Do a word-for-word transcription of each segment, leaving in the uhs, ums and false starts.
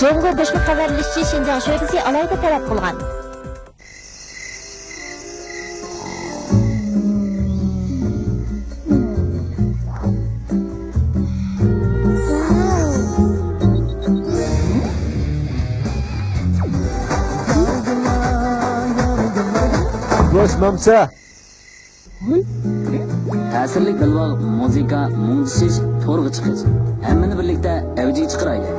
ئۇيغۇر دۆشلۈك خەۋەرلىشىشى شىنجاڭ شۆبىسى ئالاھىدە تەلەپ قىلغان. گۆش مامسا. تەسىرلىك بىلۋال، مۇزىكا، مۇڭدىشىش، تورغا چىقىش. ھەممىنى بىرلىكتە ئەۋجىگە چىقىرايلى.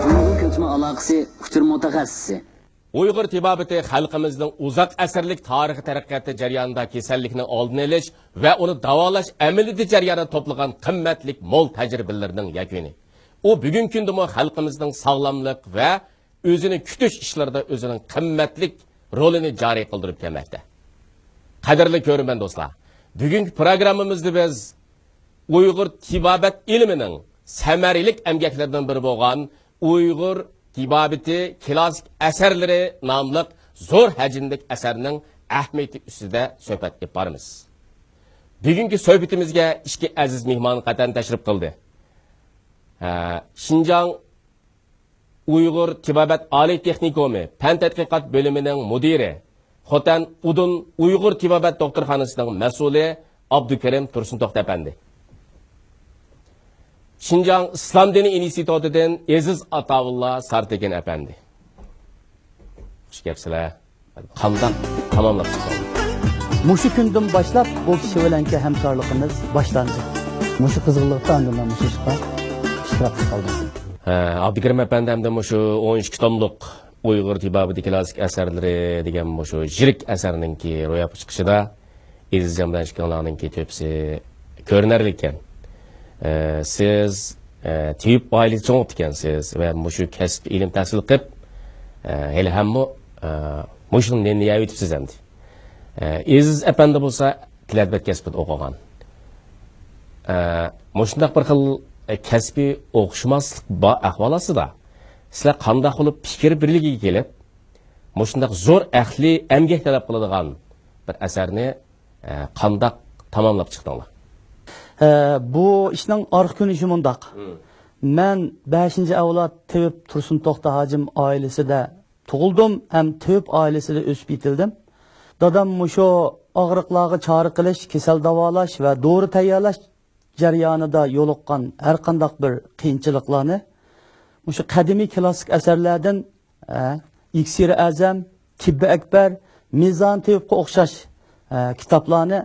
جۇڭگو كۆچمە ئالاقىسى ئۇچۇر مۇتەخەسسىسى. ئۇيغۇر تېبابىتى خەلقىمىزنىڭ ئۇزاق ئەسىرلىك تارىخىي تەرەققىياتى جەريانىدا كېسەللىكنىڭ ئالدىنى ئېلىش ۋە ئۇنى داۋالاش ئەمەلىيىتى جەريانىدا توپلىغان قىممەتلىك مول تەجرىبىلىرىنىڭ يەكۈنى. ئۇ بۈگۈنكى كۈندىمۇ خەلقىمىزنىڭ ساغلاملىق ۋە ئۆزىنى كۈتۈش ئىشلىرىدا ئۆزىنىڭ قىممەتلىك رولىنى جارى قىلدۇرۇپ كەلمەكتە. قەدىرلىك كۆرۈرمەن دوستلار، بۈگۈنكى پروگراممىمىزدا بىز ئۇيغۇر تېبابەت ئىلمىنىڭ سەمەرىلىك ئەمگەكلىرىدىن بىرى بولغان ئۇيغۇر تېبابىتى كىلاسسىك ئەسەرلىرى ناملىق زور ھەجىملىك ئەسەرنىڭ ئەھمىيىتى ئۈستىدە سۆھبەت ئېلىپ بارىمىز. بۈگۈنكى سۆھبىتىمىزگە ئىككى ئەزىز مېھمان قەتئەن تەشرىپ قىلدى. ھە، شىنجاڭ ئۇيغۇر تېبابەت ئالىي تېخنىكومى پەن تەتقىقات بۆلۈمىنىڭ مۇدىرى، خوتەن ئۇدۇن ئۇيغۇر تېبابەت دوختۇرخانىسىنىڭ مەسئۇلى ئابدۇكېرىم تۇرسۇنتوختى ئەپەندى. شىنجاڭ ئىسلام دىنى ئىنستىتۇتىدىن ئېزىز ئاتاۋۇللا سارتېكىن ئەپەندى. خۇش كەپسىلەر. قانداق تاماملاپ چىقتىڭلار؟ مۇشۇ كۈندىن باشلاپ بۇ كىشى بىلەنكى ھەمكارلىقىمىز باشلاندى. مۇشۇ قىزغىنلىقتا ئاندىن مەن مۇشۇ ئىشقا ئىشتىراك قىلىپ قالدىم. ھە، ئابدۇكېرىم ئەپەندى ئەمدى مۇشۇ ئون ئىككى توملۇق ئۇيغۇر تېبابىتى كىلاسسىك ئەسەرلىرى دېگەن مۇشۇ يىرىك ئەسەرنىڭكى روياپقا چىقىشىدا ئېزىزجان بىلەن ئىككىڭلارنىڭكى تۆھپىسى كۆرۈنەرلىك ئىكەن. ئە، سىز، ئە، تېۋىپ ئائىلىسى چوڭ ئىكەنسىز ۋە مۇشۇ كەسىپتە ئىلىم تەھسىل قىلىپ، ئە، ھېلىھەممۇ، ئە، مۇشۇ نېنى يەۋېتىپسىز ئەمدى. ئە، ئېزىز ئەپەندى بولسا تىلەتبەت كەسپىدە ئوقۇغان. ئە، مۇشۇنداق بىر خىل، ئە، كەسپىي ئوخشىماسلىق بار ئەھۋال ئاستىدا، سىلەر قانداق بولۇپ پىكىر بىرلىكىگە كېلىپ، مۇشۇنداق زور ئەقلىي ئەمگەك تەلەپ قىلىدىغان بىر ئەسەرنى، ئە، قانداق تاماملاپ چىقتىڭلار؟ ئە، بۇ ئىشنىڭ ئارقا كۆرۈنۈشى مۇنداق. مەن بەشىنچى ئەۋلاد تېۋىپ تۇرسۇن توختى ھاجىم ئائىلىسىدە تۇغۇلدۇم ھەم تېۋىپ ئائىلىسىدە ئۆسۈپ يېتىلدىم. دادام مۇشۇ ئاغرىقلارغا چارە قىلىش، كېسەل داۋالاش ۋە دورا تەييارلاش جەريانىدا يولۇققان ھەر قانداق بىر قىيىنچىلىقلارنى مۇشۇ قەدىمىي كىلاسسىك ئەسەرلەردىن، ئە، ئىكسىرى ئەزەم، تىببى ئەكبەر، مىزان تېۋىپقا ئوخشاش، ئە، كىتابلارنى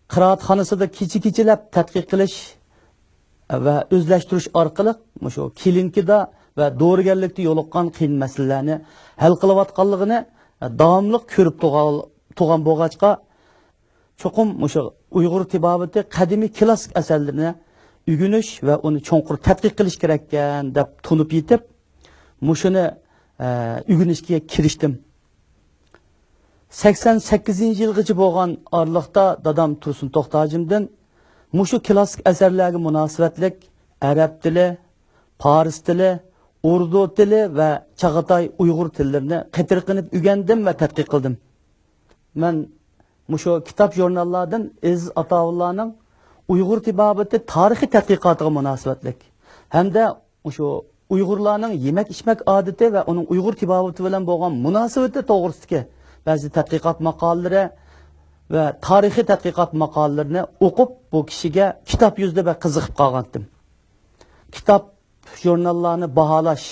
قىرائەتخانىسىدا كېچە-كېچىلەپ تەتقىق قىلىش ۋە ئۆزلەشتۈرۈش ئارقىلىق مۇشۇ كلىنىكىدا ۋە دورىگەرلىكتە يولۇققان قىيىن مەسىلىلەرنى ھەل قىلىۋاتقانلىقىنى داۋاملىق كۆرۈپ تۇرغان، تۇرغان بولغاچقا، چوقۇم مۇشۇ ئۇيغۇر تېبابىتى قەدىمىي كىلاسسىك ئەسەرلىرىنى ئۆگىنىش ۋە ئۇنى چوڭقۇر تەتقىق قىلىش كېرەككەن دەپ تونۇپ يېتىپ، مۇشۇنى، ئە، ئۆگىنىشكە كىرىشتىم. سەكسەن سەككىزىنچى يىلغىچە بولغان ئارىلىقتا دادام تۇرسۇن توختى ھاجىمدىن مۇشۇ كىلاسسىك ئەسەرلەرگە مۇناسىۋەتلىك ئەرەب تىلى، پارس تىلى، ئۇردۇ تىلى ۋە چاغاتاي ئۇيغۇر تىللىرىنى قېتىرقىنىپ ئۆگەندىم ۋە تەتقىق قىلدىم. مەن مۇشۇ كىتاب ژۇرناللاردىن ئېزىز ئاتاۋۇللانىڭ ئۇيغۇر تېبابىتى تارىخىي تەتقىقاتىغا مۇناسىۋەتلىك ھەمدە مۇشۇ ئۇيغۇرلارنىڭ يېمەك-ئىچمەك ئادىتى ۋە ئۇنىڭ ئۇيغۇر تېبابىتى بىلەن بولغان مۇناسىۋىتى توغرىسىدىكى بەزى تەتقىقات ماقالىلىرى ۋە تارىخىي تەتقىقات ماقالىلىرىنى ئوقۇپ، بۇ كىشىگە كىتاب يۈزىدە بەك قىزىقىپ قالغانتىم. كىتاب، ژۇرناللارنى باھالاش،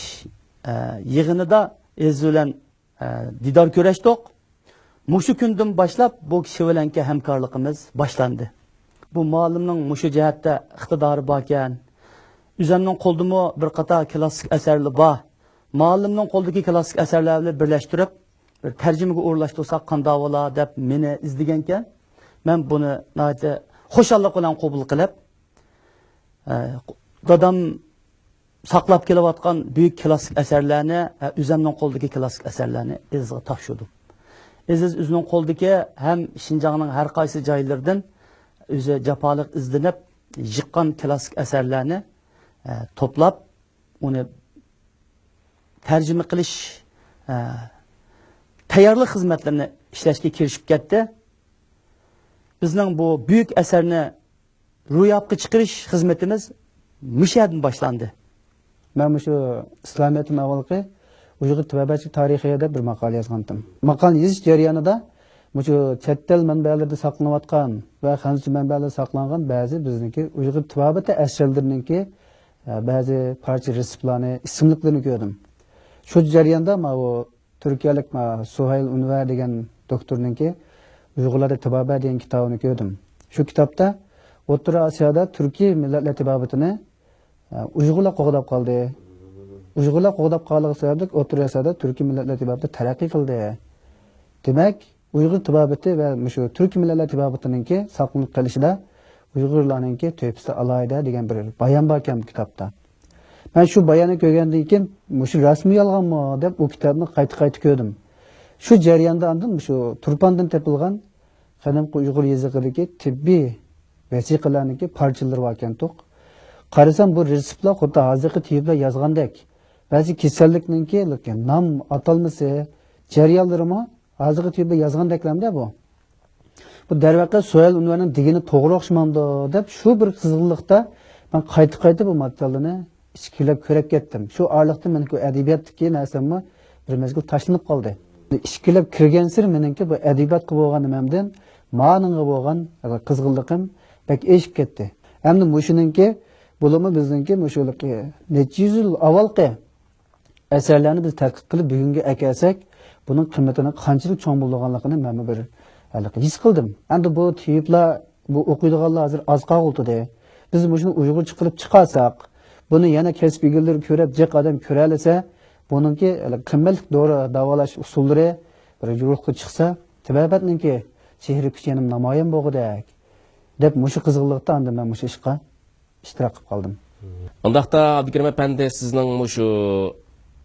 ئە، يىغىنىدا ئېزىز بىلەن، ئە، دىدار كۆرۈشتۇق. مۇشۇ كۈندىن باشلاپ بۇ كىشى بىلەنكى ھەمكارلىقىمىز باشلاندى. بۇ مۇئەللىمنىڭ مۇشۇ جەھەتتە ئىقتىدارى باركەن. ئۆزەمنىڭ قولىدىمۇ بىر قاتار كىلاسسىك ئەسەرلىرى بار. مۇئەللىمنىڭ قولىدىكى كىلاسسىك ئەسەرلەر بىلەن بىرلەشتۈرۈپ، بىر تەرجىمىگە ئورۇنلاشتۇرساق قانداق بولا دەپ مېنى ئىزدىگەنكەن. مەن بۇنى ناھايىتى خۇشاللىق بىلەن قوبۇل قىلىپ، ئە، دادام ساقلاپ كېلىۋاتقان بۈيۈك كىلاسسىك ئەسەرلەرنى، ئە، ئۆزەمنىڭ قولىدىكى كىلاسسىك ئەسەرلەرنى ئېزىزغا تاپشۇردۇم. ئېزىز ئۆزىنىڭ قولىدىكى ھەم شىنجاڭنىڭ ھەر قايسى جايلىرىدىن ئۆزى جاپالىق ئىزدىنىپ يىغقان كىلاسسىك ئەسەرلەرنى، ئە، توپلاپ، ئۇنى تەرجىمە قىلىش، ئە، تەييارلىق خىزمەتلىرىنى ئىشلەشكە كىرىشىپ كەتتى. بىزنىڭ بۇ بۈيۈك ئەسەرنى روياپقا چىقىرىش خىزمىتىمىز مۇشۇ يەردىن باشلاندى. مەن مۇشۇ ئىسلامىيەتتىن ئاۋۋالقى ئۇيغۇر تېبابەتچىلىك تارىخى دەپ بىر ماقالە يازغانتىم. ماقالىنى يېزىش جەريانىدا مۇشۇ چەت ئەل مەنبەلىرىدە ساقلىنىۋاتقان ۋە خەنزۇچە مەنبەلەردە ساقلانغان بەزى بىزنىڭكى ئۇيغۇر تېبابىتى ئەسەرلىرىنىڭكى، ئە، بەزى پارچە رېتسېپلارنى، ئىسىملىكلىرىنى كۆردۈم. شۇ جەرياندا ماۋۇ تۈركىيەلىك ما سۇھەيل ئۇنۋەر دېگەن دوكتورنىڭكى ئۇيغۇرلاردا تېبابەت دېگەن كىتابىنى كۆردۈم. شۇ كىتابتا ئوتتۇرا ئاسىيادا تۈركىي مىللەتلەر تېبابىتىنى، ئە، ئۇيغۇرلار قوغداپ قالدى. ئۇيغۇرلار قوغداپ قالغان سەۋەبلىك ئوتتۇرا ئاسىيادا تۈركىي مىللەتلەر تېبابىتى تەرەققىي قىلدى. دېمەك، ئۇيغۇر تېبابىتى ۋە مۇشۇ تۈركىي مىللەتلەر تېبابىتىنىڭكى ساقلىنىپ قېلىشىدا ئۇيغۇرلارنىڭكى تۆھپىسى ئالاھىدە دېگەن بىر بايان باركەن بۇ كىتابتا. مەن شۇ باياننى كۆرگەندىن كېيىن، مۇشۇ راستمۇ يالغانمۇ دەپ ئۇ كىتابنى قايتا-قايتا كۆردۈم. شۇ جەرياندا ئاندىن مۇشۇ تۇرپاندىن تېپىلغان قەدىمكى ئۇيغۇر يېزىقىدىكى تېببىي ۋەسىقىلەرنىڭكى پارچىلىرى باركەنتۇق. قارىسام، بۇ رېتسېپلار خۇددى ھازىرقى تېۋىپلار يازغاندەك، بەزى كېسەللىكنىڭكى نام ئاتالمىسى، جەريانلىرىمۇ ھازىرقى تېۋىپلار يازغاندەكلەمدە بۇ. بۇ دەرۋەقە سۇھەيل ئۇنۋەرنىڭ دېگىنى توغرا ئوخشىمامدۇ دەپ، شۇ بىر قىزغىنلىقتا مەن قايتا-قايتا بۇ ماتېرىياللارنى ئىچكىرىلەپ كۆرۈپ كەتتىم. شۇ ئارىلىقتا مېنىڭكى ئەدەبىياتتىكى نەرسەممۇ بىر مەزگىل تاشلىنىپ قالدى. ئىچكىرىلەپ كىرگەنسېرى مېنىڭكى بۇ ئەدەبىياتقا بولغان نېمەمدىن مانىڭغا بولغان قىزغىنلىقىم بەك ئېشىپ كەتتى. ئەمدى مۇشۇنىڭكى، بۇلىمۇ بىزنىڭكى مۇشۇ نەچچە يۈز يىل ئاۋۋالقى ئەسەرلەرنى بىز تەتقىق قىلىپ بۈگۈنگە ئەكەلسەك، بۇنىڭ قىممىتىنىڭ قانچىلىك چوڭ بولىدىغانلىقىنى مەنمۇ بىر ھېلىقى ھېس قىلدىم. ئەمدى بۇ تېۋىپلار، بۇ ئوقۇيدىغانلار ھازىر ئاز قالغۇلتىدى. بىز مۇشۇنى ئۇيغۇرچە قىلىپ چىقارساق، بۇنى يەنە كەسىپ ئىگىلىرى كۆرۈپ، جىق ئادەم كۆرەلىسە، بۇنىڭكى ھېلىقى قىممەتلىك دورا داۋالاش ئۇسۇللىرى بىر يورۇققا چىقسا، تېبابەتنىڭكى چېھرە كۈچى يەنە نامايان بولغۇدەك، دەپ مۇشۇ قىزغىنلىقتا ئاندىن مەن مۇشۇ ئىشقا ئىشتىراك قىلىپ قالدىم. ئۇنداقتا، ئابدۇكېرىم ئەپەندى، سىزنىڭ مۇشۇ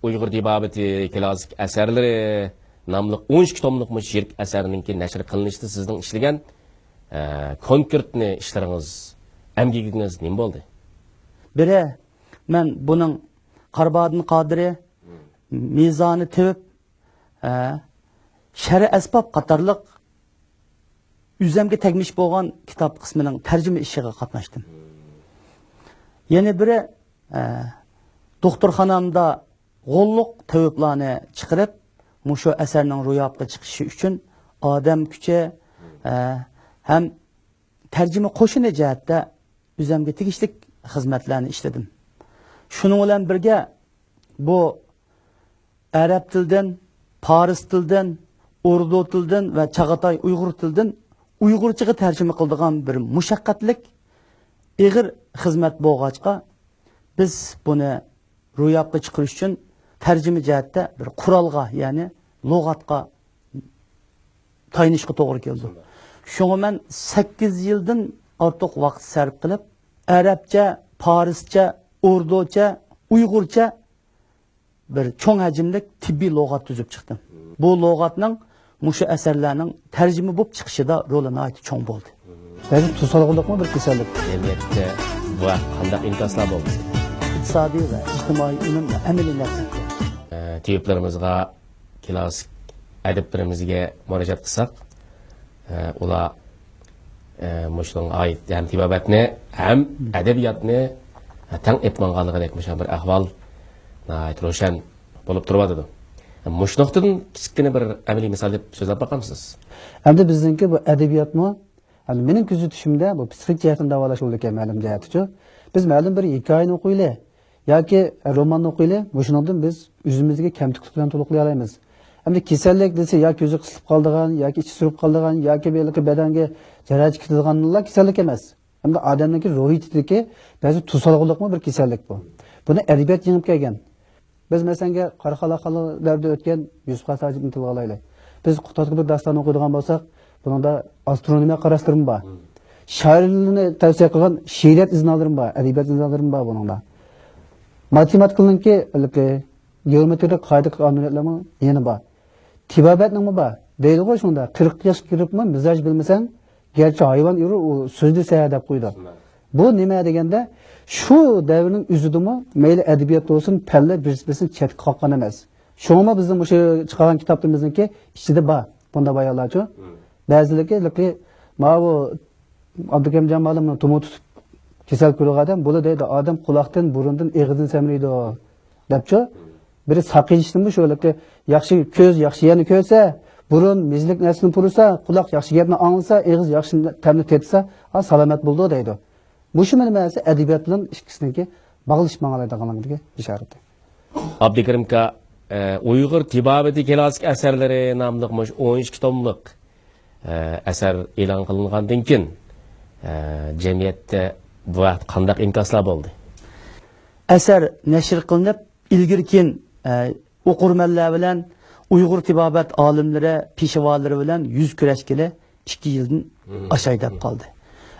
ئۇيغۇر تېبابىتى كلاسسىك ئەسەرلىرى ناملىق ئون ئىككى توملۇق مۇشۇ يىرىك ئەسەرنىڭكى نەشر قىلىنىشىدا سىزنىڭ ئىشلىگەن، ئە، كونكرېتنى ئىشلىرىڭىز، ئەمگىكىڭىز نېمە بولدى؟ بىرى، مەن بۇنىڭ قارىبادىن قادىرى، مىزانى تېۋىپ، ئە، شەرئى ئەسباب قاتارلىق ئۆزۈمگە تەگمىش بولغان كىتاب قىسمىنىڭ تەرجىمە ئىشىغا قاتناشتىم. يەنە بىرى، ئە، دوختۇرخانامدا غوللۇق تېۋىپلارنى چىقىرىپ، مۇشۇ ئەسەرنىڭ روياپقا چىقىشى ئۈچۈن ئادەم كۈچى، ئە، ھەم تەرجىمە قوشۇنى جەھەتتە ئۆزۈمگە تېگىشلىك خىزمەتلەرنى ئىشلىدىم. شۇنىڭ بىلەن بىرگە، بۇ ئەرەب تىلىدىن، پارس تىلىدىن، ئۇردۇ تىلىدىن ۋە چاغاتاي ئۇيغۇر تىلىدىن ئۇيغۇرچىغا تەرجىمە قىلىدىغان بىر مۇشەققەتلىك، ئېغىر خىزمەت بولغاچقا، بىز بۇنى روياپقا چىقىرىش ئۈچۈن تەرجىمە جەھەتتە بىر قورالغا، يەنى لۇغەتكە تايىنىشقا توغرا كېلىدۇ. شۇڭا مەن سەككىز يىلدىن ئارتۇق ۋاقىت سەرپ قىلىپ، ئەرەبچە، پارسچە، ئۇردۇچە، ئۇيغۇرچە بىر چوڭ ھەجىملىك تېببىي لۇغەت تۈزۈپ چىقتىم. بۇ لۇغەتنىڭ مۇشۇ ئەسەرلەرنىڭ تەرجىمە بولۇپ چىقىشىدا رولى ناھايىتى چوڭ بولدى. بەزى توسالغۇلۇقمۇ بىر كېسەللىك. جەمئىيەتتە بۇ قانداق ئىنكاسلار بولدى؟ ئىقتىسادىي ۋە ئىجتىمائىي ئۈنۈم ۋە ئەمەلىي نەتىجە. ئە، تېۋىپلىرىمىزغا، كلاسسىك ئەدىبلىرىمىزگە مۇراجىئەت قىلساق، ئە، ئۇلار، ئە، مۇشۇنىڭغا ئائىت ھەم تېبابەتنى، ھەم ئەدەبىياتنى تەڭ ئېلىپ ماڭغانلىقىدەك مۇشۇ بىر ئەھۋال ناھايىتى روشەن بولۇپ تۇرۇۋاتىدۇ. مۇشۇ نۇقتىدىن كىچىككىنە بىر ئەمەلىي مىسال دەپ سۆزلەپ باقامسىز؟ ئەمدى بىزنىڭكى بۇ ئەدەبىياتمۇ، ئەمدى مېنىڭ كۆزىتىشىمدە بۇ پسىخىك جەھەتتىن داۋالاش بولىدىكەن، مەلۇم جەھەتتىچۇ. بىز مەلۇم بىر ھېكايىنى ئوقۇيلى ياكى روماننى ئوقۇيلى، مۇشۇنىڭدىن بىز ئۆزىمىزدىكى كەمتۈكلۈك بىلەن تولۇقلىيالايمىز. ئەمدى كېسەللىك دېسە، يا كۆزى قىسىلىپ قالىدىغان، ياكى ئىچى سۈرۈپ قالىدىغان، ياكى بىر بەدەنگە جاراھەت كېتىدىغانلا كېسەللىك ئەمەس. ھەمدە ئادەمنىڭكى روھىيىتىدىكى بەزى توسالغۇلۇقمۇ بىر كېسەللىك بۇ. بۇنى ئەدەبىيات يېڭىپ كەلگەن. بىز، مەسىلەن، قاراخانىيلىق دەۋرىدە ئۆتكەن يۈسۈپ خاس ھاجىپنى تىلغا ئالايلى. بىز قۇتادغۇ بىر داستان ئوقۇيدىغان بولساق، بۇنىڭدا ئاسترونومىيە قاراشلىرىمۇ بار. شائىرلىرىنى تەۋسىيە قىلغان شېئىرىيەت ئىزنالىرىمۇ بار، ئەدەبىيات ئىزنالىرىمۇ بار بۇنىڭدا. ماتېماتىكىنىڭكى ھېلىقى گېئومېترىيەدىكى قائىدە قانۇنىيەتلەرمۇ يەنە بار. تېبابەتنىڭمۇ بار. دەيدىغۇ شۇنداق، قىرىق ياشقا كىرىپمۇ مىزاج بىلمىسەڭ، گەرچە ھايۋان ئۇرۇر، ئۇ سۆزلىسە دەپ قويىدۇ. بۇ نېمە دېگەندە، شۇ دەۋرنىڭ ئۆزىدىمۇ مەيلى ئەدەبىيات بولسۇن، پەنلەر بىرسى-بىرسىنى چەتكە قاققان ئەمەس. شۇڭىمۇ بىزنىڭ مۇشۇ چىقارغان كىتابلىرىمىزنىڭكى ئىچىدە بار بۇنداق بايانلارچۇ. بەزىلىكى، ماۋۇ ئابدۇكېرىمجان مۇئەللىمنىڭ تۇمۇر تۇتۇپ كېسەل كۆرگەن ئادەم بولىدۇ دەيدۇ، ئادەم قۇلاقتىن، بۇرۇندىن، ئېغىزدىن سەمرىيدۇ دەپچۇ. بىرى ساقىيىشنىمۇ شۇ، ھېلىقى ياخشى كۆز ياخشى يەرنى كۆرسە، بۇرۇن مېزىلىك نەرسىنى پۇرىسا، قۇلاق ياخشى گەپنى ئاڭلىسا، ئېغىز ياخشى تەمنى تېتىسا، ھا، سالامەت بولىدۇ دەيدۇ. مۇشۇ مەنىسى ئەدەبىيات بىلەن ئىككىسىنىڭكى باغلىشىپ ماڭالايدىغانلىقىدىكى ئىشارىتى. ئابدۇكېرىم ئاكا، ئە، ئۇيغۇر تېبابىتى كلاسسىك ئەسەرلىرى ناملىق مۇشۇ ئون ئىككى توملۇق، ئە، ئەسەر ئېلان قىلىنغاندىن كېيىن، ئە، جەمئىيەتتە بۇ ھەقتە قانداق ئىنكاسلار بولدى؟ ئەسەر نەشر قىلىنىپ، ئىلگىرى كېيىن، ئە، ئوقۇرمەنلەر بىلەن ئۇيغۇر تېبابەت ئالىملىرى، پېشۋالىرى بىلەن يۈز كۆرۈشكىلى ئىككى يىلدىن ئاشاي دەپ قالدى.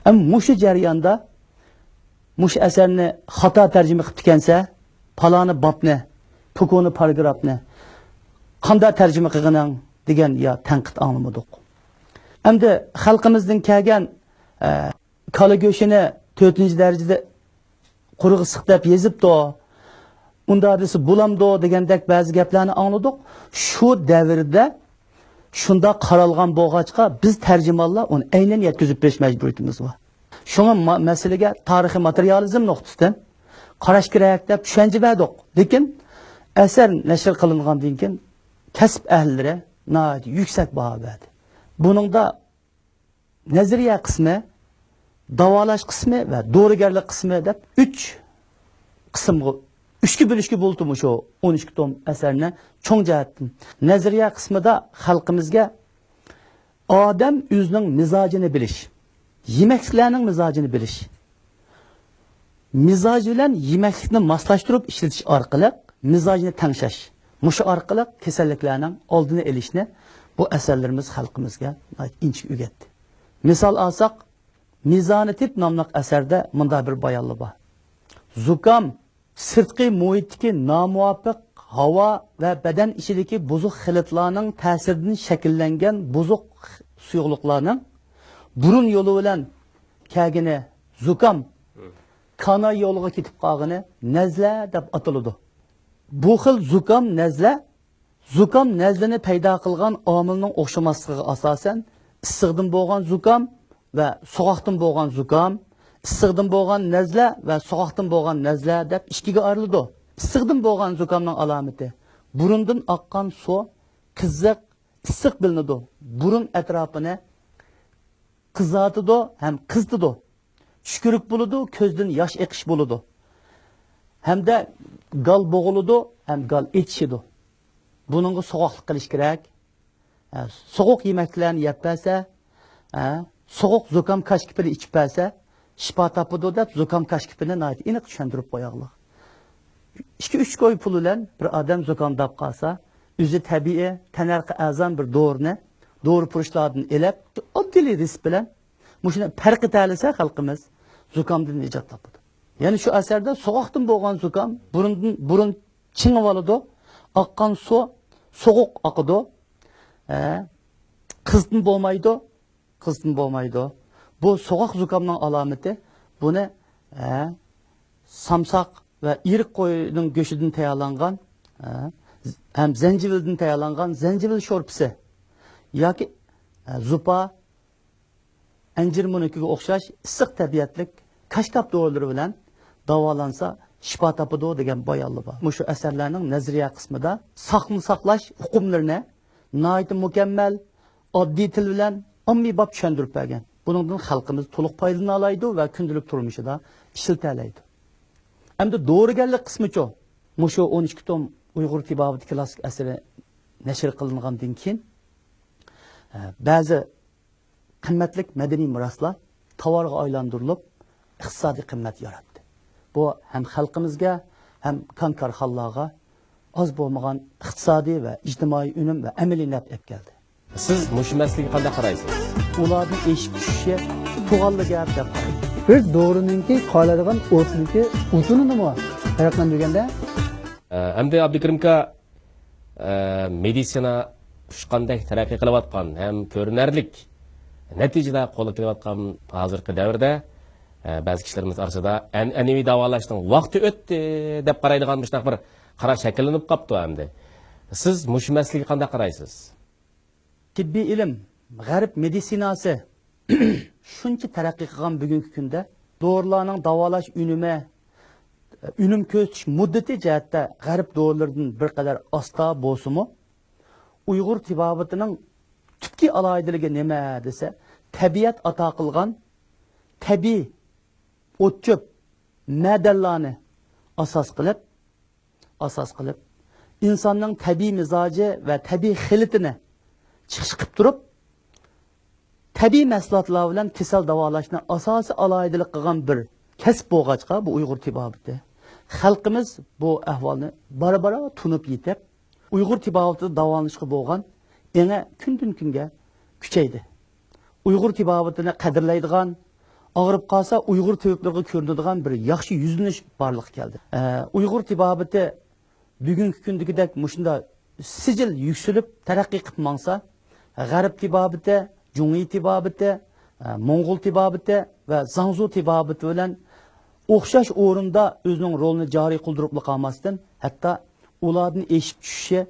ئەمما مۇشۇ جەرياندا مۇشۇ ئەسەرنى خاتا تەرجىمە قىپتىكەنسە، پالانى بابنى، پۇكونى پاراگرافنى قانداق تەرجىمە قىلغىنىڭ دېگەن يا تەنقىد ئاڭلىمىدۇق. ئەمدى خەلقىمىزدىن كەلگەن، ئە، كالا گۆشىنى تۆتىنچى دەرىجىدە قۇرۇق ئىسسىق دەپ يېزىپتۇ. ئۇنداق دېسە بولامدۇ دېگەندەك بەزى گەپلەرنى ئاڭلىدۇق. شۇ دەۋردە شۇنداق قارالغان بولغاچقا، بىز تەرجىمانلار ئۇنى ئەينەن يەتكۈزۈپ بېرىش مەجبۇرىيىتىمىز بار. شۇڭا ما-، مەسىلىگە تارىخىي ماتېرىيالىزم نۇقتىسىدىن قاراش كېرەك دەپ چۈشەنچە بەردۇق. لېكىن ئەسەر نەشر قىلىنغاندىن كېيىن كەسىپ ئەھلىلىرى ناھايىتى يۈكسەك باھا بەردى. بۇنىڭدا نەزەرىيە قىسمى، داۋالاش قىسمى ۋە دورىگەرلىك قىسمى دەپ ئۈچ قىسىمغا، ئۈچكە بۆلۈشكە بولىدۇ مۇشۇ ئون ئىككى توم ئەسەرنى چوڭ جەھەتتىن. نەزەرىيە قىسمىدا خەلقىمىزگە ئادەم ئۆزىنىڭ مىزاجىنى بىلىش، يېمەكلىكلەرنىڭ مىزاجىنى بىلىش، مىزاج بىلەن يېمەكلىكنى ماسلاشتۇرۇپ ئىشلىتىش ئارقىلىق مىزاجنى تەڭشەش، مۇشۇ ئارقىلىق كېسەللىكلەرنىڭ ئالدىنى ئېلىشنى بۇ ئەسەرلىرىمىز خەلقىمىزگە ناھايىتى ئىنچىكە ئۆگەتتى. مىسال ئالساق، مىزانى تىپ ناملىق ئەسەردە مۇنداق بىر بايانلا بار. زۇكام سىرتقى مۇھىتتىكى نامۇۋاپىق ھاۋا ۋە بەدەن ئىچىدىكى بۇزۇق خىلىتلارنىڭ تەسىرىدىن شەكىللەنگەن بۇزۇق سۇيۇقلۇقلارنىڭ بۇرۇن يولى بىلەن كەلگىنى زۇكام، كاناي يولىغا كېتىپ قالغىنى نەزلە دەپ ئاتىلىدۇ. بۇ خىل زۇكام، نەزلە، زۇكام، نەزلىنى پەيدا قىلغان ئامىلنىڭ ئوخشىماسلىقىغا ئاساسەن، ئىسسىقتىن بولغان زۇكام ۋە سوغۇقتىن بولغان زۇكام، ئىسسىقتىن بولغان نەزلە ۋە سوغۇقتىن بولغان نەزلە دەپ ئىككىگە ئايرىلىدۇ. ئىسسىقتىن بولغان زۇكامنىڭ ئالامىتى، بۇرۇندىن ئاققان سۇ قىزىق، ئىسسىق بىلىنىدۇ. بۇرۇن ئەتراپىنى قىزارتىدۇ ھەم قىزىتىدۇ. چۈشكۈرۈك بولىدۇ، كۆزدىن ياش ئېقىش بولىدۇ. ھەمدە گال بوغۇلىدۇ ھەم گال ئېچىشىدۇ. بۇنىڭغا سوغۇقلۇق قىلىش كېرەك. ھە، سوغۇق يېمەكلەرنى يەپ بەرسە، ھە، سوغۇق زۇكام كاشكىپىنى ئىچىپ بەرسە، شىپا تاپىدۇ دەپ زۇكام كاشكىپىنى ناھايىتى ئېنىق چۈشەندۈرۈپ قوياغلىق. ئىككى ئۈچ كوي پۇل بىلەن بىر ئادەم زۇكامداپ قالسا، ئۆزى تەبىئىي، تەننەرخى ئەرزان بىر دورىنى دورىپۇرۇشلاردىن ئېلىپ، ئاددىي رېتسېپ بىلەن مۇشۇنى پەرق ئېتەلىسە خەلقىمىز زۇكامدىن نىجات تاپىدۇ. يەنە شۇ ئەسەردە سوغۇقتىن بولغان زۇكام بۇرۇندىن، بۇرۇن چىڭىپ ئالىدۇ. ئاققان سۇ سوغۇق ئاقىدۇ. ھە، قىزىتما بولمايدۇ. قىزىتما بولمايدۇ. بۇ سوغۇق زۇكامنىڭ ئالامىتى. بۇنى، ھە، سامساق ۋە ئېرىق قوينىڭ گۆشىدىن تەييارلانغان، ھە، ھەم زەنجىۋىلدىن تەييارلانغان زەنجىۋىل شورپىسى ياكى، ھە، زۇپا، ئەنجىر مونىكىگە ئوخشاش ئىسسىق تەبىئەتلىك كاشكاپ دورىلىرى بىلەن داۋالانسا شىپا تاپىدۇ دېگەن بايانلار بار. مۇشۇ ئەسەرلەرنىڭ نەزەرىيە قىسمىدا ساقنى ساقلاش ئۇقۇملىرىنى ناھايىتى مۇكەممەل، ئاددىي تىل بىلەن ئاممىباب چۈشەندۈرۈپ بەرگەن. بۇنىڭدىن خەلقىمىز تولۇق پايدىلىنالايدۇ ۋە كۈندىلىك تۇرمۇشىدا ئىشلىتەلەيدۇ. ئەمدى دورىگەرلىك قىسمىچۇ؟ مۇشۇ ئون ئىككى توم ئۇيغۇر تېبابىتى كلاسسىك ئەسىرى نەشر قىلىنغاندىن كېيىن، ئە، بەزى قىممەتلىك مەدەنىي مىراسلار تاۋارغا ئايلاندۇرۇلۇپ، ئىقتىسادىي قىممەت ياراتتى. بۇ ھەم خەلقىمىزگە، ھەم كان-كارخانىلارغا ئاز بولمىغان ئىقتىسادىي ۋە ئىجتىمائىي ئۈنۈم ۋە ئەمەلىي نەپ ئېلىپ كەلدى. سىز مۇشۇ مەسىلىگە قانداق قارايسىز؟ ئۇلاردىن ئېشىپ چۈشۈشى تۇغانلا گەپ دەپ قارايمەن. بىز دورىنىڭكى قالايدىغان ئوتنىڭكى ئوتۇنىنىمۇ پەرقلەندۈرگەندە، ئە، ئەمدى ئابدۇكېرىم ئاكا، ئە، مېدىتسىنا ئۇچقاندەك تەرەققىي قىلىۋاتقان ھەم كۆرۈنەرلىك نەتىجىلەر قولغا كېلىۋاتقان ھازىرقى دەۋردە، ئە، بەزى كىشىلىرىمىز ئارىسىدا ئەنئەنىۋى داۋالاشنىڭ ۋاقتى ئۆتتى دەپ قارايدىغان مۇشۇنداق بىر قاراش شەكىللىنىپ قاپتۇ ئەمدى. سىز مۇشۇ مەسىلىگە قانداق قارايسىز؟ تېببىي ئىلىم، غەرب مېدىتسىناسى شۇنچە تەرەققىي قىلغان بۈگۈنكى كۈندە دورىلارنىڭ داۋالاش ئۈنۈمى، ئۈنۈم كۆرسىتىش مۇددىتى جەھەتتە غەرب دورىلىرىدىن بىر قەدەر ئاستا بولسىمۇ، ئۇيغۇر تېبابىتىنىڭ تۈپكى ئالاھىدىلىكى نېمە دېسە، تەبىئەت ئاتا قىلغان تەبىئىي ئوت-چۆپ، مەدەنلەرنى ئاساس قىلىپ، ئاساس قىلىپ، ئىنساننىڭ تەبىئىي مىزاجى ۋە تەبىئىي خىلىتىنى چىقىش قىلىپ تۇرۇپ، تەبىئىي مەھسۇلاتلار بىلەن كېسەل داۋالاشنى ئاساسىي ئالاھىدىلىك قىلغان بىر كەسىپ بولغاچقا، بۇ ئۇيغۇر تېبابىتى. خەلقىمىز بۇ ئەھۋالنى بارا-بارا تونۇپ يېتىپ، ئۇيغۇر تېبابىتىدە داۋالىنىشقا بولغان ئېڭى كۈندىن-كۈنگە كۈچەيدى. ئۇيغۇر تېبابىتىنى قەدىرلەيدىغان، ئاغرىپ قالسا ئۇيغۇر تېۋىپلىرىغا كۆرۈنىدىغان بىر ياخشى يۈزلىنىش بارلىققا كەلدى. ئە، ئۇيغۇر تېبابىتى بۈگۈنكى كۈندىكىدەك مۇشۇنداق سىجىل يۈكسىلىپ تەرەققىي قىلىپ ماڭسا، غەرب تېبابىتى، جۇڭيى تېبابىتى، ئە، موڭغۇل تېبابىتى ۋە زاڭزۇ تېبابىتى بىلەن ئوخشاش ئورۇندا ئۆزىنىڭ رولىنى جارى قىلدۇرۇپلا قالماستىن، ھەتتا ئۇلاردىن ئېشىپ چۈشۈشى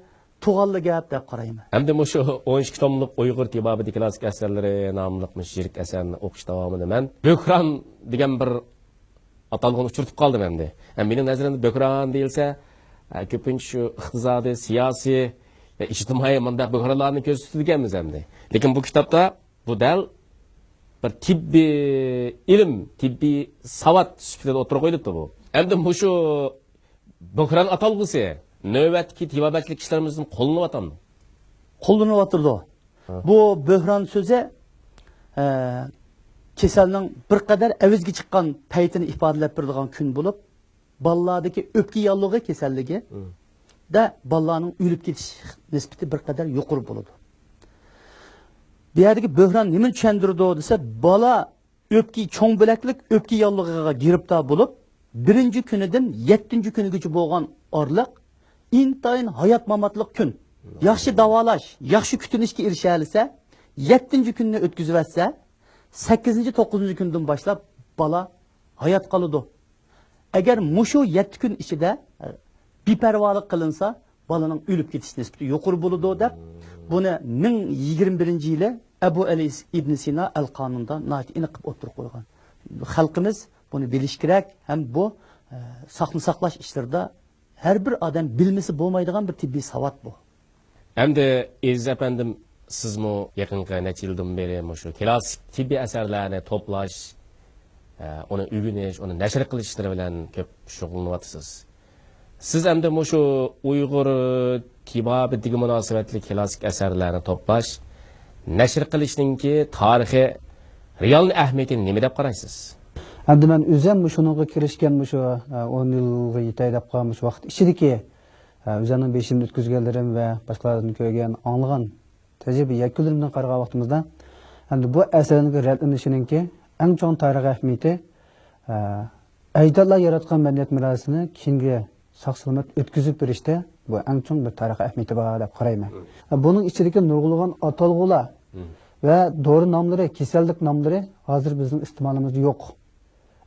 تۇغانلا گەپ دەپ قارايمەن. ھەمدە مۇشۇ ئون ئىككى توملۇق ئۇيغۇر تېبابىتى كلاسسىك ئەسەرلىرى ناملىق مۇشۇ يىرىك ئەسەرنى ئوقۇش داۋامىدا مەن بۆھران دېگەن بىر ئاتالغۇنى ئۇچرىتىپ قالدىم ئەمدى. ھە، مېنىڭ نەزىرىمدە بۆھران دېيىلسە، ھە، كۆپىنچە شۇ ئىقتىسادىي، سىياسىي، ھە، ئىجتىمائىي مۇنداق بۆھرانلارنى كۆرسىتىدىكەنمىز ئەمدى. لېكىن بۇ كىتابتا بۇ دەل بىر تېببىي ئىلىم، تېببىي ساۋات سۈپىتىدە ئوتتۇرىغا قويۇلۇپتۇ بۇ. ئەمدى مۇشۇ بۆھران ئاتالغۇسى نۆۋەتتىكى تېبابەتچىلىك ئىشلىرىمىزدىن قوللىنىۋاتامدۇ؟ قوللىنىۋاتىدۇ. ھە. بۇ بۆھران سۆزى، ئە، كېسەلنىڭ بىر قەدەر ئەۋجىگە چىققان پەيتىنى ئىپادىلەپ بېرىدىغان كۈن بولۇپ، بالىلاردىكى ئۆپكە ياللۇغى كېسەللىكى دە بالىلارنىڭ ئۆلۈپ كېتىش نىسبىتى بىر قەدەر يۇقىرى بولىدۇ. بۇ يەردىكى بۆھران نېمىنى چۈشەندۈرىدۇ دېسە، بالا ئۆپكە، چوڭ بۆلەكلىك ئۆپكە ياللۇغىغا گىرىپتار بولۇپ، بىرىنچى كۈنىدىن يەتتىنچى كۈنىگىچە بولغان ئارىلىق ئىنتايىن ھايات-ماماتلىق كۈن. ياخشى داۋالاش، ياخشى كۈتۈنۈشكە ئېرىشەلىسە، يەتتىنچى كۈننى ئۆتكۈزۈۋەتسە، سەككىزىنچى، توققۇزىنچى كۈندىن باشلاپ بالا ھايات قالىدۇ. ئەگەر مۇشۇ يەتتە كۈن ئىچىدە، ئە، بىپەرۋالىق قىلىنسا، بالىنىڭ ئۆلۈپ كېتىش نىسبىتى يۇقىرى بولىدۇ دەپ، بۇنى مىڭ يىگىرمە بىرىنچى يىلى ئەبۇ ئەلى ئىبن سىنا ئەل قانۇندا ناھايىتى ئېنىق قىلىپ ئوتتۇرىغا قويغان. خەلقىمىز بۇنى بىلىشى كېرەك ھەم بۇ، ئە، ساقنى ساقلاش ئىشلىرىدا ھەر بىر ئادەم بىلمىسە بولمايدىغان بىر تېببىي ساۋات بۇ. ئەمدى ئەزىز ئەپەندىم، سىزمۇ يېقىنقى نەچچە يىلدىن بېرى مۇشۇ كلاسسىك تېببىي ئەسەرلەرنى توپلاش، ئە، ئۇنى ئۆگىنىش، ئۇنى نەشر قىلىش ئىشلىرى بىلەن كۆپ شۇغۇللىنىۋاتىسىز. سىز ئەمدى مۇشۇ ئۇيغۇر تېبابىتىگە مۇناسىۋەتلىك كلاسسىك ئەسەرلەرنى توپلاش، نەشر قىلىشنىڭكى تارىخىي رېئال ئەھمىيىتىنى نېمە دەپ قارايسىز؟ ئەمدى مەن ئۆزۈم مۇشۇنىڭغا كىرىشكەن مۇشۇ، ئە، ئون يىلغا يېتەي دەپ قالغان مۇشۇ ۋاقىت ئىچىدىكى، ئە، ئۆزۈمنىڭ بېشىمدىن ئۆتكۈزگەنلىرىم ۋە باشقىلاردىن كۆرگەن، ئاڭلىغان تەجرىبە يەكۈنلىرىمدىن قارىغان ۋاقتىمىزدا، ئەمدى بۇ ئەسەرنىڭ رەتلىنىشىنىڭكى ئەڭ چوڭ تارىخىي ئەھمىيىتى، ئە، ئەجدادلار ياراتقان مەدەنىيەت مىراسىنى كېيىنگە ساق-سالامەت ئۆتكۈزۈپ بېرىشتە بۇ ئەڭ چوڭ بىر تارىخىي ئەھمىيىتى بار دەپ قارايمەن. بۇنىڭ ئىچىدىكى نۇرغۇنلىغان ئاتالغۇلار ۋە دورا ناملىرى، كېسەللىك ناملىرى ھازىر بىزنىڭ ئىستېمالىمىزدا يوق.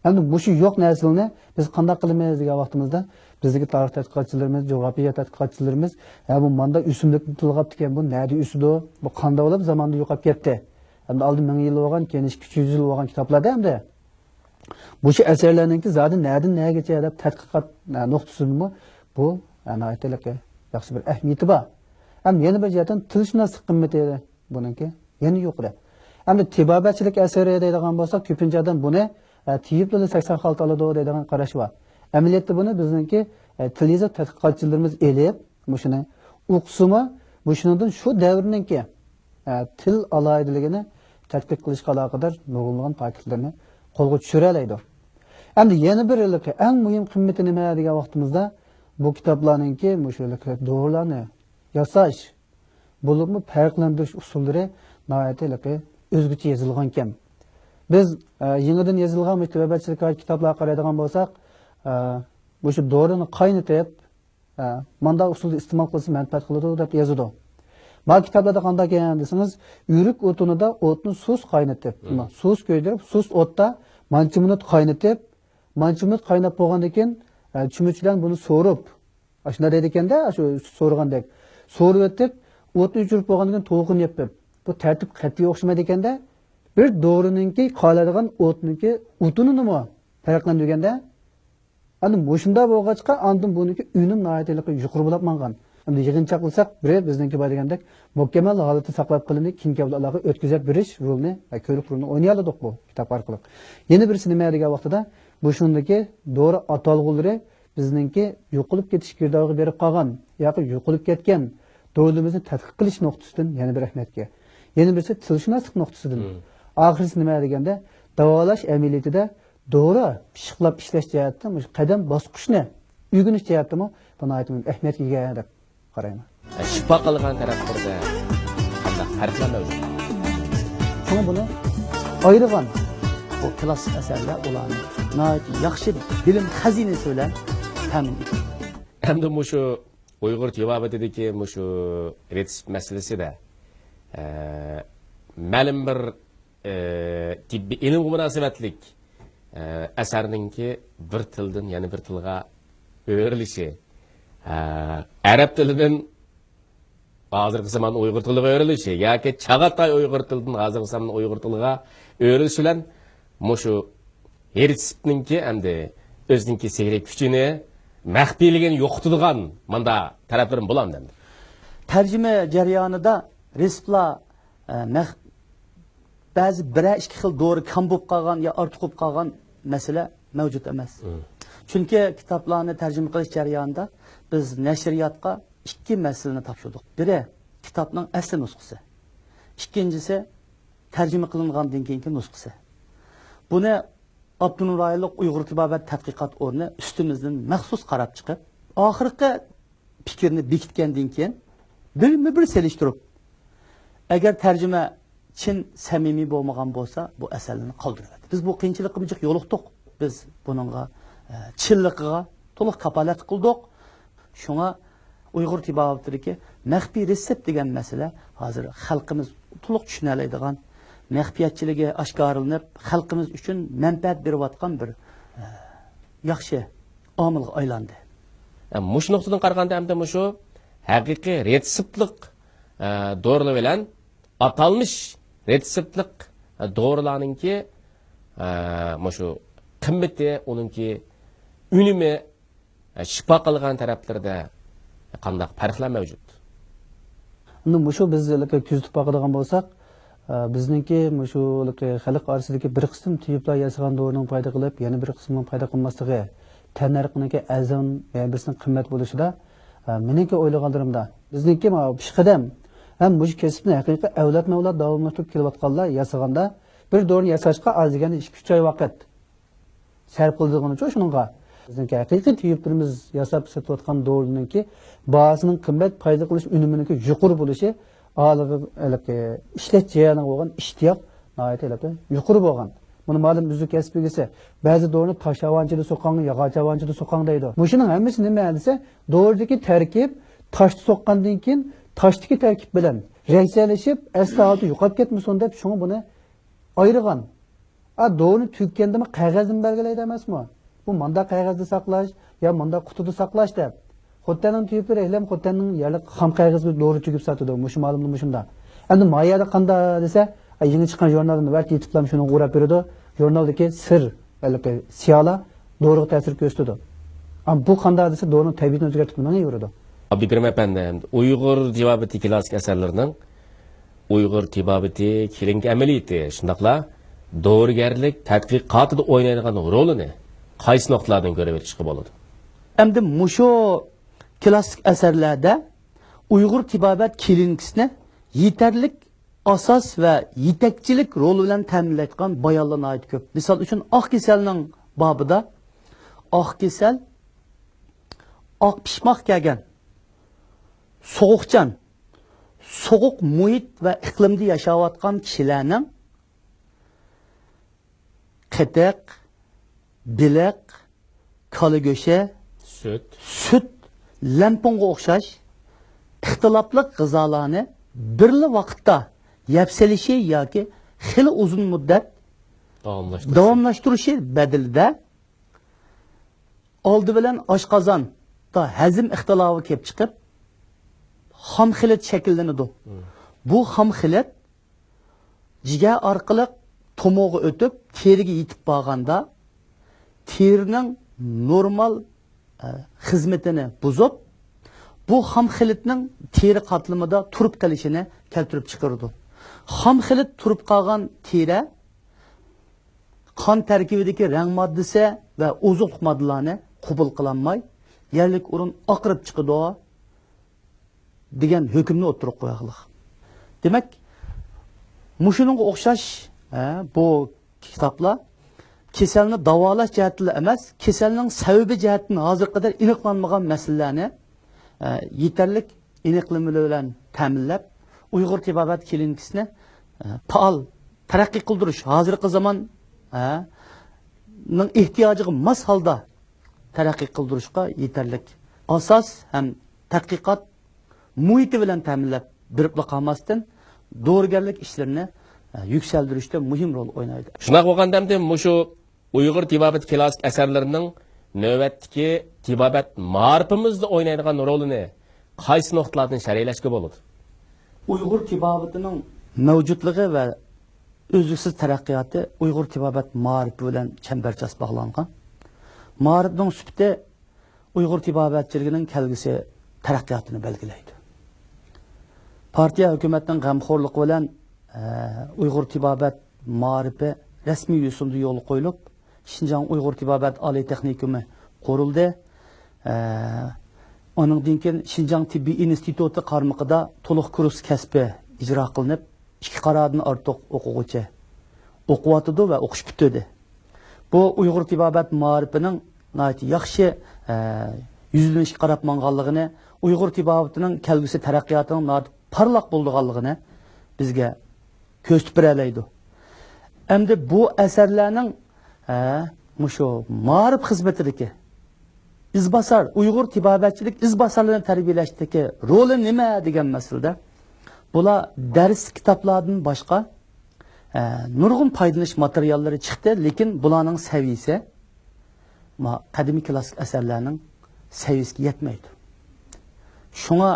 ئەمدى مۇشۇ يوق نەرسىلەرنى بىز قانداق قىلىمىز دېگەن ۋاقتىمىزدا، بىزدىكى تارىخ تەتقىقاتچىلىرىمىز، جۇغراپىيە تەتقىقاتچىلىرىمىز، ھە، بۇ ماندا ئۆسۈملۈكنى تىلغاپتىكەن، بۇ نەدە ئۆسىدۇ، بۇ قانداق بولۇپ زاماندا يوقاپ كەتتى؟ ئەمدى ئالدى مىڭ يىل بولغان، كېيىن ئىككى يۈز يىل بولغان كىتابلاردا ئەمدى مۇشۇ ئەسەرلەرنىڭكى زادى نەدىن نەگىچە دەپ تەتقىقات، ھە، نۇقتىسىدىنمۇ بۇ، ھە، ناھايىتى ياخشى بىر ئەھمىيىتى بار. ھەم يەنە بىر جەھەتتىن تىلشۇناسلىق قىممىتى بۇنىڭكى يەنە يۇقىرى. ئەمدى تېبابەتچىلىك ئەسىرى دەيدىغان بولساق، كۆپىنچە ئادەم بۇنى، ئە، تېۋىپلا سەكسەن خالتا ئالىدۇ دەيدىغان قاراش بار. ئەمەلىيەتتە بۇنى بىزنىڭكى، ئە، تىل يېزىق تەتقىقاتچىلىرىمىز ئېلىپ، مۇشۇنى ئوقۇسىمۇ، مۇشۇنىڭدىن شۇ دەۋرنىڭكى، ئە، تىل ئالاھىدىلىكىنى تەتقىق قىلىشقا ئالاقىدار نۇرغۇنلىغان پاكىتلىرىنى قولغا چۈشۈرەلەيدۇ. ئەمدى يەنە بىر ھېلىقى ئەڭ مۇھىم قىممىتى نېمە دېگەن ۋاقتىمىزدا، بۇ كىتابلارنىڭكى مۇشۇ ھېلىقى دورىلارنى ياساش، بولۇپمۇ پەرقلەندۈرۈش ئۇسۇللىرى ناھايىتى ھېلىقى ئۆزگىچە يېزىلغانكەن. بىز، ئە، يېڭىدىن يېزىلغان مۇشۇ تېبابەتچىلىك كىتابلارغا قارايدىغان بولساق، ئە، مۇشۇ دورىنى قاينىتىپ، ئە، مانداق ئۇسۇلدا ئىستېمال قىلسا مەنپەئەت قىلىدۇ دەپ يازىدۇ. ما كىتابلاردا قانداق ئىكەن دېسىڭىز، ئۆرۈك ئوتۇنىدا ئوتنى سۇس قاينىتىپ، سۇس كۆيدۈرۈپ، سۇس ئوتتا مانچە مىنۇت قاينىتىپ، مانچە مىنۇت قايناپ بولغاندىن كېيىن، ئە، چۆمۈچ بىلەن بۇنى سورۇپ، ئاشۇنداق دەيدىكەندە، شۇ سورىغاندەك. سورۇۋېتىپ، ئوتنى ئۆچۈرۈپ بولغاندىن كېيىن توغۇقىنى يېپىپ. بۇ تەرتىپ قەتئىي ئوخشىمايدىكەندە، بىر دورىنىڭكى، قالىدىغان ئوتنىڭكى ئوتۇنىنىمۇ پەرقلەندۈرگەندە، ئەمدى مۇشۇنداق بولغاچقا، ئاندىن بۇنىڭكى ئۈنۈم ناھايىتى يۇقىرى بولۇپ ماڭغان. ئەمدى يىغىنچاقلىساق، بىرى بىزنىڭكى بار دېگەندەك مۇكەممەل ھالەتتە ساقلاپ قېلىندى، كېيىنكى ئەۋلادلارغا ئۆتكۈزۈپ بېرىش رولىنى ۋە كۆۋرۈك رولىنى ئوينىيالىدۇق بۇ كىتاب ئارقىلىق. يەنە بىرسى نېمە دېگەن ۋاقتىدا، مۇشۇندىكى دورا ئاتالغۇلىرى بىزنىڭكى يوقىلىپ كېتىش گىردابىغا بېرىپ قالغان ياكى يوقىلىپ كەتكەن دورىلىرىمىزنى تەتقىق قىلىش نۇقتىسىدىن يەنە بىر ئەھمىيەتكە. يەنە بىرسى تىلشۇناسلىق نۇقتىسىدىن. مم. ئاخىرسى نېمە دېگەندە، داۋالاش ئەمەلىيىتىدە دورا پىششىقلاپ ئىشلەش جەھەتتە مۇشۇ قەدەم باسقۇچنى ئۆگىنىش جەھەتتىمۇ بۇ ناھايىتى مۇھىم ئەھمىيەتكە ئىگە دەپ قارايمەن. شىپا قىلغان تەرەپلىرىدە قانداق پەرقلەر مەۋجۇت؟ شۇڭا بۇنى ئايرىغان بۇ كلاسسىك ئەسەرلەر ئۇلارنى ناھايىتى ياخشى بىلىم خەزىنىسى بىلەن تەمىن ئېتىدۇ. ئەمدى مۇشۇ ئۇيغۇر تېبابىتىدىكى مۇشۇ رېتسېپت مەسىلىسىدە، ئە، مەلۇم بىر، ئە، تېببىي ئىلىمغا مۇناسىۋەتلىك، ئە، ئەسەرنىڭكى بىر تىلدىن يەنە بىر تىلغا ئۆرۈلۈشى، ئە، ئەرەب تىلىدىن ھازىرقى زامان ئۇيغۇر تىلىغا ئۆرۈلۈشى ياكى چاغاتاي ئۇيغۇر تىلىدىن ھازىرقى زامان ئۇيغۇر تىلىغا ئۆرۈلۈشى بىلەن مۇشۇ رېتسېپتنىڭكى ئەمدى ئۆزىنىڭكى سېھرىي كۈچىنى، مەخپىيلىكىنى يوقىتىدىغان مۇنداق تەرەپلىرىمۇ بولامدۇ ئەمدى؟ تەرجىمە جەريانىدا رېتسېپلار، ئە، مەخ-، بەزى بىرەر ئىككى خىل دورا كام بولۇپ قالغان يا ئارتۇق بولۇپ قالغان مەسىلە مەۋجۇت ئەمەس. مم. چۈنكى كىتابلارنى تەرجىمە قىلىش جەريانىدا بىز نەشرىياتقا ئىككى مەسىلىنى تاپشۇردۇق. بىرى، كىتابنىڭ ئەسلى نۇسخىسى. ئىككىنچىسى، تەرجىمە قىلىنغاندىن كېيىنكى نۇسخىسى. بۇنى ئاپتونوم رايونلۇق ئۇيغۇر تېبابەت تەتقىقات ئورنى ئۈستىمىزدىن مەخسۇس قاراپ چىقىپ، ئاخىرقى پىكىرنى بېكىتكەندىن كېيىن، بىرمۇ بىر سېلىشتۇرۇپ، ئەگەر تەرجىمە چىن سەمىمىي بولمىغان بولسا، بۇ ئەسەرلەرنى قالدۇرۇۋەتتى. بىز بۇ قىيىنچىلىققىمۇ جىق يولۇقتۇق. بىز بۇنىڭغا، ئە، چىنلىقىغا تولۇق كاپالەتلىك قىلدۇق. شۇڭا ئۇيغۇر تېبابىتىدىكى مەخپىي رېتسېپت دېگەن مەسىلە ھازىر خەلقىمىز تولۇق چۈشىنەلەيدىغان، مەخپىيەتچىلىكى ئاشكارىلىنىپ، خەلقىمىز ئۈچۈن مەنپەئەت بېرىۋاتقان بىر، ئە، ياخشى ئامىلغا ئايلاندى. ئە، مۇشۇ نۇقتىدىن قارىغاندا، ئەمدى مۇشۇ ھەقىقىي رېتسېپتلىق، ئە، دورىلار بىلەن ئاتالمىش رېتسېپتلىق، ئە، دورىلارنىڭكى، ئە، مۇشۇ قىممىتى، ئۇنىڭكى ئۈنۈمى، ئە، شىپا قىلغان تەرەپلىرىدە قانداق پەرقلەر مەۋجۇت؟ ئەمدى مۇشۇ بىز ھېلىقى كۆزىتىپ باقىدىغان بولساق، ئە، بىزنىڭكى مۇشۇ ھېلىقى خەلق ئارىسىدىكى بىر قىسىم تېبىپلار ياسىغان دورىنىڭ پايدا قىلىپ، يەنە بىر قىسمىنىڭ پايدا قىلماسلىقى، تەننەرخىنىڭكى ئەرزان، يەنە بىرسىنىڭ قىممەت بولۇشىدا، ئە، مېنىڭكى ئويلىغانلىرىمدا، بىزنىڭكى ماۋۇ پېشقەدەم ھەم مۇشۇ كەسىپنى ھەقىقىي ئەۋلاد مەۋلاد داۋاملاشتۇرۇپ كېلىۋاتقانلار ياسىغاندا، بىر دورىنى ياساشقا ئاز دېگەندە ئىككى ئۈچ ئاي ۋاقىت سەرپ قىلىدىغىنىچۇ شۇنىڭغا. بىزنىڭكى ھەقىقىي تېبىپلىرىمىز ياساپ سېتىۋاتقان دورىنىڭكى باھاسىنىڭ قىممەت، پايدا قىلىش ئۈنۈمىنىڭكى يۇقىرى بولۇشى ھالىغا، ھېلىقى ئىشلەش جەريانىغا بولغان ئىشتىياق ناھايىتى ھېلىقى يۇقىرى بولغان. بۇنى مالۇم ئۆزى كەسىپ ئىگىسى، بەزى دورىنى تاش ھاۋانچىدا سوقاڭ، ياغاچ ھاۋانچىدا سوقاڭ دەيدۇ. مۇشۇنىڭ ھەممىسى نېمە دېسە، دورىدىكى تەركىب تاشتا سوققاندىن كېيىن تاشتىكى تەركىب بىلەن رەڭسەنلىشىپ، ئەسلى ھالىتى يوقاپ كەتمىسۇن دەپ، شۇڭا بۇنى ئايرىغان. ئا، دورىنى تۈگكەندىمۇ قەغەزنى بەلگىلەيدۇ ئەمەسمۇ؟ بۇ مانداق قەغەزدە ساقلاش يا مانداق قۇتىدا ساقلاش دەپ. خوتەننىڭ تېبىپلىرى ھېلىم خوتەننىڭ يەرلىك خام قەغەزگە دورا تۈگۈپ ساتىدۇ. مۇشۇ مالىمنى مۇشۇنداق. ئەمدى ما يەردە قانداق دېسە، ئا، يېڭى چىققان ژۇرنالنى ۋەت يېتىپلام شۇنىڭغا ئوراپ بېرىدۇ. ژۇرنالدىكى سىر، ھېلىقى سىيالا دورىغا تەسىر كۆرسىتىدۇ. ئەمما بۇ قانداق دېسە، دورىنىڭ تەبىئىتىنى ئۆزگەرتىپ مېڭىۋېرىدۇ. ئابدۇكېرىم ئەپەندى، ئۇيغۇر تېبابىتى كلاسسىك ئەسەرلىرىنىڭ ئۇيغۇر تېبابىتى كلىنىكا ئەمەلىيىتى، شۇنداقلا دورىگەرلىك تەتقىقاتىدا ئوينايدىغان رولىنى قايسى نۇقتىلاردىن كۆرۈۋېتىشقا بولىدۇ؟ ئەمدى مۇشۇ كلاسسىك ئەسەرلەردە ئۇيغۇر تېبابەت كلىنىكىسىنى يېتەرلىك ئاساس ۋە يېتەكچىلىك رولى بىلەن تەمىنلەيدىغان بايانلار ناھايىتى كۆپ. مىسال ئۈچۈن، ئاق كېسەلنىڭ بابىدا ئاق كېسەل، ئاق پىشماق كەلگەن، سوغۇقچان، سوغۇق مۇھىت ۋە ئىقلىمدا ياشاۋاتقان كىشىلەرنىڭ قېتىق، بېلىق، كالا گۆشى، سۈت. سۈت، لەمپۇڭغا ئوخشاش ئىختىلاپلىق غىزالارنى بىرلا ۋاقىتتا يەپ سېلىشى ياكى خېلى ئۇزۇن مۇددەت داۋاملاشتۇرۇشى. داۋاملاشتۇرۇشى بەدىلىدە ئالدى بىلەن ئاشقازاندا ھەزىم ئىختىلالى كېلىپ چىقىپ، خام خىلىت شەكىللىنىدۇ. مم. بۇ خام خىلىت جىگەر ئارقىلىق تومۇرغا ئۆتۈپ، تېرىگە يېتىپ بارغاندا، تېرىنىڭ نورمال، ئە، خىزمىتىنى بۇزۇپ، بۇ خام خىلىتنىڭ تېرە قاتلىمىدا تۇرۇپ قېلىشىنى كەلتۈرۈپ چىقىرىدۇ. خام خىلىت تۇرۇپ قالغان تېرە قان تەركىبىدىكى رەڭ ماددىسى ۋە ئوزۇقلۇق ماددىلارنى قوبۇل قىلالماي، يەرلىك ئورۇن ئاقىرىپ چىقىدۇ، دېگەن ھۆكۈمنى ئوتتۇرىغا قويغانلىق. دېمەك، مۇشۇنىڭغا ئوخشاش، ھە، بۇ كىتابلار كېسەلنى داۋالاش جەھەتتىلا ئەمەس، كېسەلنىڭ سەۋەبى جەھەتتىن ھازىرغا قەدەر ئېنىقلانمىغان مەسىلىلەرنى، ھە، يېتەرلىك ئېنىقلىمىلەر بىلەن تەمىنلەپ، ئۇيغۇر تېبابەت كلىنىكىسىنى، ھە، پائال تەرەققىي قىلدۇرۇش، ھازىرقى زامان، ھە، نىڭ ئېھتىياجىغا ماس ھالدا تەرەققىي قىلدۇرۇشقا يېتەرلىك ئاساس ھەم تەتقىقات مۇھىتى بىلەن تەمىنلەپ بېرىپلا قالماستىن، دورىگەرلىك ئىشلىرىنى، ئە، يۈكسەلدۈرۈشتە مۇھىم رول ئوينايدۇ. شۇنداق بولغاندا ئەمدى مۇشۇ ئۇيغۇر تېبابىتى كلاسسىك ئەسەرلىرىنىڭ نۆۋەتتىكى تېبابەت مائارىپىمىزدا ئوينايدىغان رولىنى قايسى نۇقتىلاردىن شەرھلەشكە بولىدۇ؟ ئۇيغۇر تېبابىتىنىڭ مەۋجۇتلۇقى ۋە ئۈزلۈكسىز تەرەققىياتى ئۇيغۇر تېبابەت مائارىپى بىلەن چەمبەرچاس باغلانغان. مائارىپنىڭ سۈپىتى ئۇيغۇر تېبابەتچىلىكىنىڭ كەلگۈسى تەرەققىياتىنى بەلگىلەيدۇ. پارتىيە ھۆكۈمەتنىڭ غەمخورلۇقى بىلەن، ئە، ئۇيغۇر تېبابەت مائارىپى رەسمىي يوسۇندا يولغا قويۇلۇپ، شىنجاڭ ئۇيغۇر تېبابەت ئالىي تېخنىكومى قۇرۇلدى. ئە، ئۇنىڭدىن كېيىن شىنجاڭ تېببىي ئىنستىتۇتى قارمىقىدا تولۇق كۇرس كەسپى ئىجرا قىلىنىپ، ئىككى قارادىن ئارتۇق ئوقۇغۇچى ئوقۇۋاتىدۇ ۋە ئوقۇش پۈتتۈردى. بۇ ئۇيغۇر تېبابەت مائارىپىنىڭ ناھايىتى ياخشى، ئە، يۈزلىنىشكە قاراپ ماڭغانلىقىنى، ئۇيغۇر تېبابىتىنىڭ كەلگۈسى تەرەققىياتىنىڭ ناھايىتى پارلاق بولىدىغانلىقىنى بىزگە كۆرسىتىپ بېرەلەيدۇ. ئەمدى بۇ ئەسەرلەرنىڭ، ھە، مۇشۇ مائارىپ خىزمىتىدىكى ئىزباسار، ئۇيغۇر تېبابەتچىلىك ئىزباسارلىرىنى تەربىيەلەشتىكى رولى نېمە دېگەن مەسىلىدە، بۇلار دەرس كىتابلاردىن باشقا، ھە، نۇرغۇن پايدىلىنىش ماتېرىياللىرى چىقتى، لېكىن بۇلارنىڭ سەۋىيىسى ما قەدىمىي كلاسسىك ئەسەرلەرنىڭ سەۋىيىسىگە يەتمەيدۇ. شۇڭا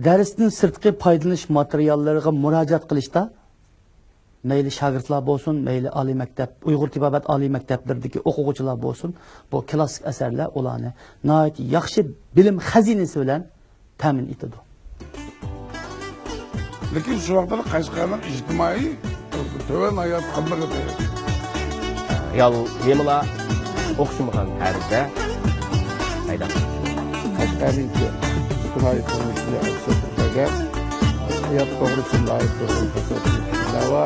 دەرستىن سىرتقى پايدىلىنىش ماتېرىياللىرىغا مۇراجىئەت قىلىشتا مەيلى شاگىرتلار بولسۇن، مەيلى ئالىي مەكتەپ، ئۇيغۇر تېبابەت ئالىي مەكتەپلىرىدىكى ئوقۇغۇچىلار بولسۇن، بۇ كلاسسىك ئەسەرلەر ئۇلارنى ناھايىتى ياخشى بىلىم خەزىنىسى بىلەن تەمىن ئېتىدۇ. لېكىن شۇ ۋاقىتتا قەشقەرنىڭ ئىجتىمائىي تۆۋەن ھايات قىملىقى. رېئال تېمىلار ئوخشىمىغان تەرزدە پەيدا قىلىنغان. قەشقەرنىڭكى ئىجتىمائىي تۇرمۇشىنى ئەكس ئەتتۈرگەن ھايات توغرىسىدا ناھايىتى كۆپ دەۋا.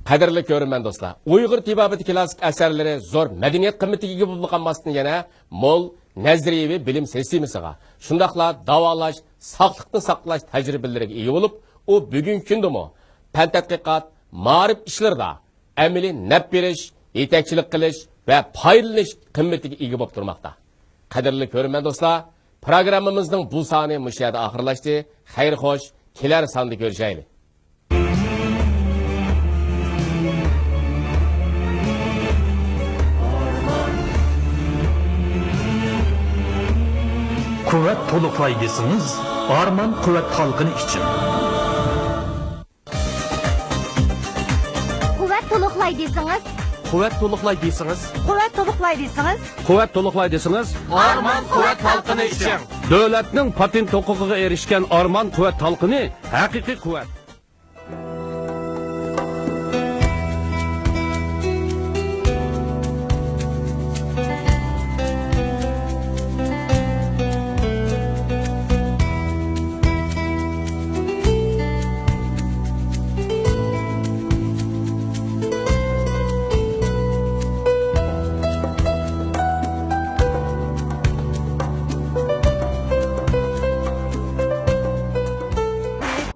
قەدىرلىك كۆرۈرمەن دوستلار، ئۇيغۇر تېبابىتى كلاسسىك ئەسەرلىرى زور مەدەنىيەت قىممىتىگە ئىگە بولۇپ قالماستىن، يەنە مول نەزەرىيەۋى بىلىم سىستېمىسىغا، شۇنداقلا داۋالاش، ساقلىقنى ساقلاش تەجرىبىلىرىگە ئىگە بولۇپ، ئۇ بۈگۈنكى كۈندىمۇ پەن تەتقىقات، مائارىپ ئىشلىرىدا ئەمەلىي نەپ بېرىش، يېتەكچىلىك قىلىش ۋە پايدىلىنىش قىممىتىگە ئىگە بولۇپ تۇرماقتا. قەدىرلىك كۆرۈرمەن دوستلار، پروگراممىمىزنىڭ بۇ سانى مۇشۇ يەردە ئاخىرلاشتى. خەير خوش، كېلەر ساندا كۆرۈشەيلى. قۇۋۋەت تولۇقلاي دېسىڭىز، ئارمان قۇۋۋەت تالقىنى ئىچىڭ. قۇۋۋەت تولۇقلاي دېسىڭىز. قۇۋۋەت تولۇقلاي دېسىڭىز. قۇۋۋەت تولۇقلاي دېسىڭىز. قۇۋۋەت تولۇقلاي دېسىڭىز. ئارمان قۇۋۋەت تالقىنى ئىچىڭ. دۆلەتنىڭ پاتېنت ھوقۇقىغا ئېرىشكەن ئارمان قۇۋۋەت تالقىنى ھەقىقىي قۇۋۋەت.